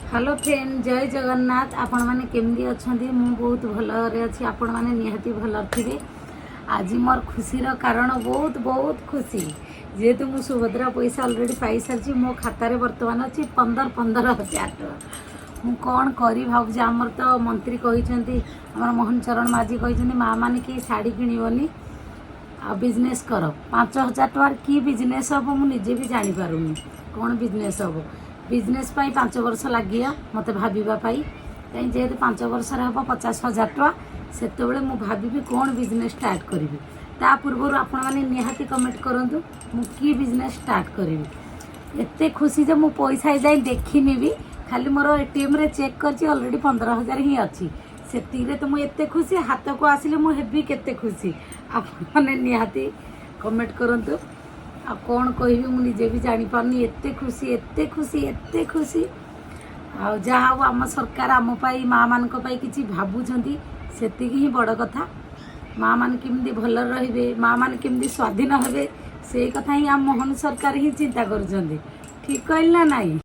Hello friend, ଜୟ ଜଗନ୍ନାଥ। ଆପଣମାନେ କେମିତି ଅଛନ୍ତି? ମୁଁ ବହୁତ ଭଲରେ ଅଛି। ଆପଣମାନେ ନିହାତି ଭଲରେ ଥିବେ। ଆଜି ମୋର ଖୁସିର କାରଣ, ବହୁତ ବହୁତ ଖୁସି, ଯେହେତୁ ମୁଁ ସୁଭଦ୍ରା ପଇସା ଅଲରେଡ଼ି ପାଇସାରିଛି। ମୋ ଖାତାରେ ବର୍ତ୍ତମାନ ଅଛି 15 15 ହଜାର ଟଙ୍କା। ମୁଁ କ'ଣ କରି ଭାବୁଛି। ଆମର ତ ମନ୍ତ୍ରୀ କହିଛନ୍ତି, ଆମର ମୋହନ ଚରଣ ମାଝୀ କହିଛନ୍ତି, ମା ମାନେ କେହି ଶାଢ଼ୀ କିଣିବନି ଆଉ ବିଜନେସ୍ କର। 5,000 ଟଙ୍କାର କି ବିଜନେସ୍ ହେବ, ମୁଁ ନିଜେ ବି ଜାଣିପାରୁନି କ'ଣ ବିଜନେସ୍ ହେବ। ବିଜନେସ୍ ପାଇଁ 5 ବର୍ଷ ଲାଗିବ ମୋତେ ଭାବିବା ପାଇଁ। କାହିଁ ଯେହେତୁ 5 ବର୍ଷରେ ହେବ 50,000 ଟଙ୍କା, ସେତେବେଳେ ମୁଁ ଭାବିବି କ'ଣ ବିଜନେସ୍ ଷ୍ଟାର୍ଟ କରିବି। ତା ପୂର୍ବରୁ ଆପଣମାନେ ନିହାତି କମେଣ୍ଟ କରନ୍ତୁ, ମୁଁ କି ବିଜନେସ୍ ଷ୍ଟାର୍ଟ କରିବି। ଏତେ ଖୁସି ଯେ ମୁଁ ପଇସା ଏଯାଏଁ ଦେଖିନି ବି। ଖାଲି ମୋର ଏଟିଏମ୍ରେ ଚେକ୍ କରିଛି, ଅଲରେଡ଼ି 15,000 ହିଁ ଅଛି। ସେତିକିରେ ତ ମୁଁ ଏତେ ଖୁସି, ହାତକୁ ଆସିଲେ ମୁଁ ହେବି କେତେ ଖୁସି। ଆପଣମାନେ ନିହାତି କମେଣ୍ଟ କରନ୍ତୁ। ଆଉ କ'ଣ କହିବି, ମୁଁ ନିଜେ ବି ଜାଣିପାରୁନି। ଏତେ ଖୁସି, ଏତେ ଖୁସି, ଏତେ ଖୁସି। ଆଉ ଯାହା ହଉ, ଆମ ସରକାର ଆମ ପାଇଁ, ମା' ମାନଙ୍କ ପାଇଁ କିଛି ଭାବୁଛନ୍ତି, ସେତିକି ହିଁ ବଡ଼ କଥା। ମା' ମାନେ କେମିତି ଭଲରେ ରହିବେ, ମା' ମାନେ କେମିତି ସ୍ୱାଧୀନ ହେବେ, ସେଇ କଥା ହିଁ ଆମ ମୋହନ ସରକାର ହିଁ ଚିନ୍ତା କରୁଛନ୍ତି। ଠିକ୍ କହିଲି ନା ନାହିଁ?